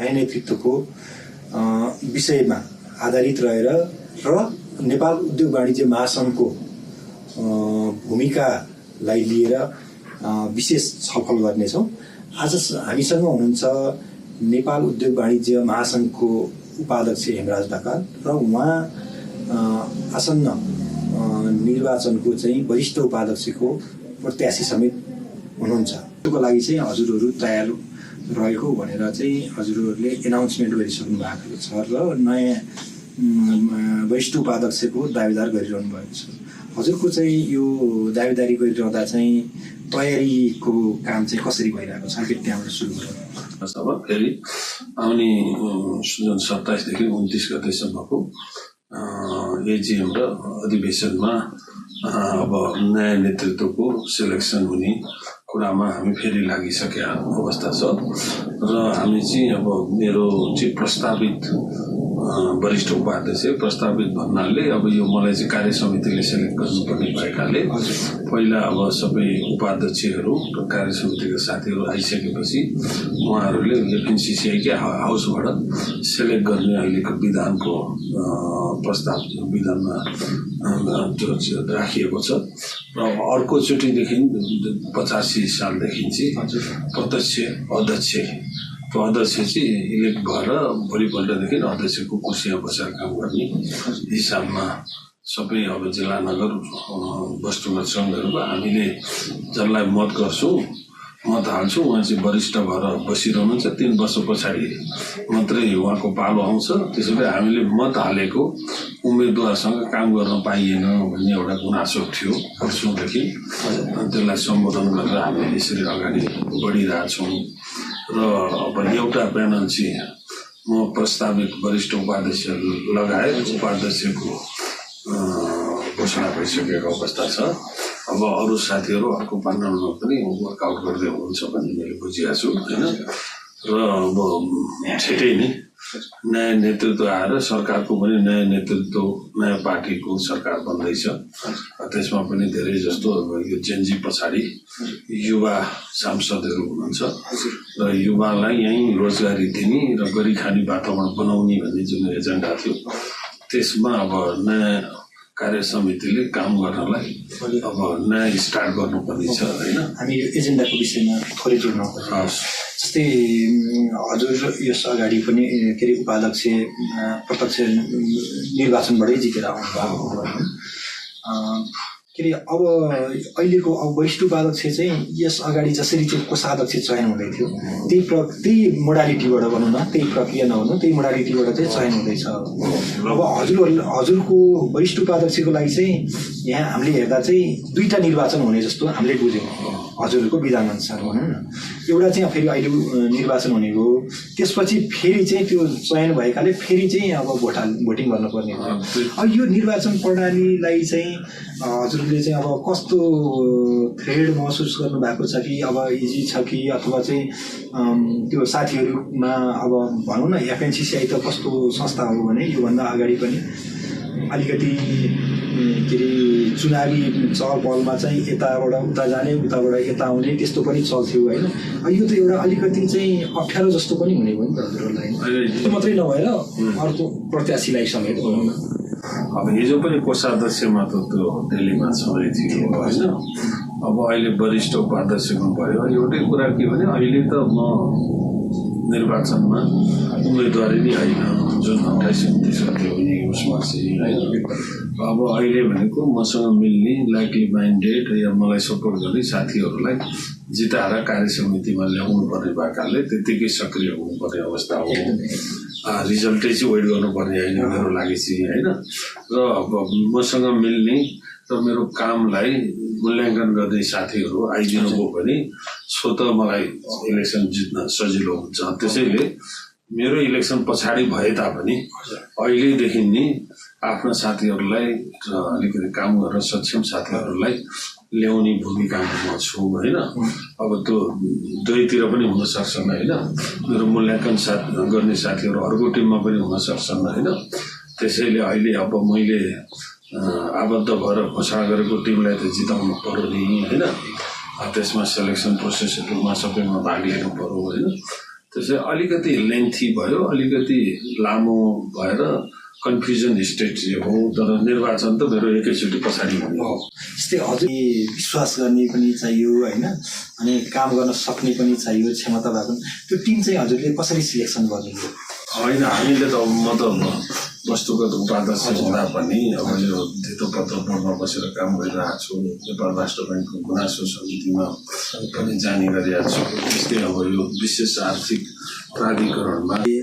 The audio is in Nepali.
नयाँ नेतृत्वको विषयमा आधारित रहेर र नेपाल उद्योग वाणिज्य महासङ्घको भूमिकालाई लिएर विशेष छलफल गर्नेछौँ। आज हामीसँग हुनुहुन्छ नेपाल उद्योग वाणिज्य महासङ्घको उपाध्यक्ष हेमराज ढकाल र उहाँ आसन्न निर्वाचनको चाहिँ वरिष्ठ उपाध्यक्षको प्रत्याशी समेत हुनुहुन्छ। त्यसको लागि चाहिँ हजुरहरू तयार रहेको भनेर चाहिँ हजुरहरूले एनाउन्समेन्ट गरिसक्नु भएको छ र नयाँ वरिष्ठ उपाध्यक्षको दावेदार गरिरहनु भएको छ। हजुरको चाहिँ यो दावेदारी गरिरहँदा चाहिँ तयारीको काम चाहिँ कसरी भइरहेको छ कि त्यहाँबाट सुरु गर्नु? अब फेरि आउने जुन 27 देखि 29 गतेसम्मको एजिएम र अधिवेशनमा अब नयाँ नेतृत्वको सिलेक्सन हुने कुरामा हामी फेरि लागिसकेका अवस्था छ र हामी चाहिँ अब मेरो चाहिँ प्रस्तावित वरिष्ठ उपाध्यक्ष प्रस्तावित भन्नाले अब यो मलाई चाहिँ कार्य समितिले सेलेक्ट गर्नुपर्ने भएकाले पहिला अब सबै उपाध्यक्षहरू र कार्य समितिका साथीहरू आइसकेपछि उहाँहरूले एफएनसीसीआईकै हाउसबाट सेलेक्ट गर्ने अहिलेको विधानको प्रस्ताव विधानमा राखिएको छ र अर्कोचोटिदेखि 85 सालदेखि चाहिँ प्रत्यक्ष अध्यक्ष चाहिँ इलेक्ट भएर भोलिपल्टदेखि अध्यक्षको कुर्सीमा बसेर काम गर्ने हिसाबमा सबै अब जिल्ला नगर वस्तुगत सङ्घहरूको हामीले जसलाई मत गर्छौँ मत हाल्छौँ उहाँ चाहिँ वरिष्ठ भएर बसिरहनुहुन्छ। 3 वर्ष पछाडि मात्रै उहाँको पालो आउँछ। त्यसैले हामीले मत हालेको उम्मेदवारसँग काम गर्न पाइएन भन्ने एउटा गुनासो थियो वर्षौँदेखि। त्यसलाई सम्बोधन गरेर हामीले यसरी अगाडि बढिरहेछौँ र अब एउटा प्यानल चाहिँ म प्रस्तावित वरिष्ठ उपाध्यक्ष लगायत उपाध्यक्षको घोषणा भइसकेको अवस्था छ। अब अरू साथीहरू अर्को प्यानलमा पनि वर्कआउट गर्दै हुनुहुन्छ भन्ने मैले बुझिरहेको छु होइन। र अब छिटै नै नयाँ नेतृत्व आएर सरकारको पनि नयाँ नेतृत्व नयाँ पार्टीको सरकार बन्दैछ। त्यसमा पनि धेरै जस्तो अब यो जेनजी पछाडि युवा सांसदहरू हुनुहुन्छ र युवालाई यहीँ रोजगारी दिने र गरी खाने वातावरण बनाउने भन्ने जुन एजेन्डा थियो त्यसमा अब नयाँ कार्य समितिले काम गर्नलाई अब नयाँ स्टार्ट गर्नुपर्ने छ होइन। हामी यो एजेन्डाको विषयमा थोरै जोड्न पर्छ। जस्तै हजुर यस अगाडि पनि के अरे उपाध्यक्ष प्रत्यक्ष निर्वाचनबाटै जितेर आउनुभएको के अरे अब अहिलेको अब वरिष्ठ उपाध्यक्ष चाहिँ यस अगाडि जसरी चाहिँ कोषाध्यक्ष चयन हुँदै थियो त्यही मोडालिटीबाट भनौँ न, त्यही प्रक्रिया नभनौँ त्यही मोडालिटीबाट चाहिँ चयन हुँदैछ। अब हजुरको वरिष्ठ उपाध्यक्षको लागि चाहिँ यहाँ हामीले हेर्दा चाहिँ 2टा निर्वाचन हुने जस्तो हामीले बुझ्यौँ हजुरको विधानअनुसार भनौँ न। एउटा चाहिँ फेरि अहिले निर्वाचन हुने हो, त्यसपछि फेरि चाहिँ त्यो चयन भएकाले फेरि चाहिँ अब भोटिङ गर्नुपर्ने हो। अब यो निर्वाचन प्रणालीलाई चाहिँ हजुरले चाहिँ अब कस्तो थ्रेड महसुस गर्नुभएको छ कि अब इजी छ कि अथवा चाहिँ त्यो साथीहरूमा अब भनौँ न एफएनसीसीआई त कस्तो संस्था हो भने योभन्दा अगाडि पनि अलिकति के अरे चुनावी चहलपहलमा चाहिँ यताबाट उता जाने उताबाट यता आउने त्यस्तो पनि चल्थ्यो होइन। यो त एउटा अलिकति चाहिँ अप्ठ्यारो जस्तो पनि हुने भयो नि त हजुरहरूलाई। त्यो मात्रै नभएर अर्को प्रत्याशीलाई समेत भनौँ न। अब हिजो पनि कोषाध्यक्षमा त त्यो दिल्लीमा छँदै थियो होइन। अब अहिले वरिष्ठ उपाध्यक्षको भयो। एउटै कुरा के भने अहिले त म निर्वाचनमा उम्मेदवारी नै होइन जुन 28-29 गते हुने उसमा चाहिँ होइन। अब अहिले भनेको मसँग मिल्ने लाइकली माइन्डेड या मलाई सपोर्ट गर्ने साथीहरूलाई जिताएर कार्य समितिमा ल्याउनु पर्ने भएकाले त्यत्तिकै सक्रिय हुनुपर्ने अवस्था हो। रिजल्टै चाहिँ वेट गर्नुपर्ने होइन मेरो लागि चाहिँ होइन। र अब मसँग मिल्ने र मेरो कामलाई मूल्याङ्कन गर्ने साथीहरू आइदिनु भयो भने स्वतः मलाई इलेक्सन जित्न सजिलो हुन्छ। त्यसैले मेरो इलेक्सन पछाडि भए तापनि अहिलेदेखि नै आफ्ना साथीहरूलाई र अलिकति काम गर्न सक्षम साथीहरूलाई ल्याउने भूमिकामा म छु होइन। अब त्यो दुवैतिर पनि हुन सक्छन् होइन। मेरो मूल्याङ्कन गर्ने साथीहरू अर्को टिममा पनि हुन सक्छन् होइन। त्यसैले अहिले अब मैले आबद्ध भएर घोषणा गरेको टिमलाई त जिताउनु पर्यो नि होइन। त्यसमा सेलेक्सन प्रोसेसहरूमा सबैमा भाग लिनु पर्यो होइन। त्यसै अलिकति लेन्थी भयो, अलिकति लामो भएर कन्फ्युजन स्टेट हो। तर निर्वाचन त मेरो एकैचोटि पछाडि हुने हो। जस्तै हजुर विश्वास गर्ने पनि चाहियो होइन, अनि काम गर्न सक्ने पनि चाहियो, क्षमता भएको। त्यो टिम चाहिँ हजुरले कसरी सिलेक्सन गर्नुभयो? होइन, हामीले त म त वस्तुगत उपाध्यक्ष हुँदा पनि अब यो धितो पत्र बोर्डमा बसेर काम गरिरहेको छु, नेपाल राष्ट्र ब्याङ्कको गुनासो समितिमा पनि जाने गरिरहेको छु। त्यस्तै अब यो विशेष आर्थिक प्राधिकरणमा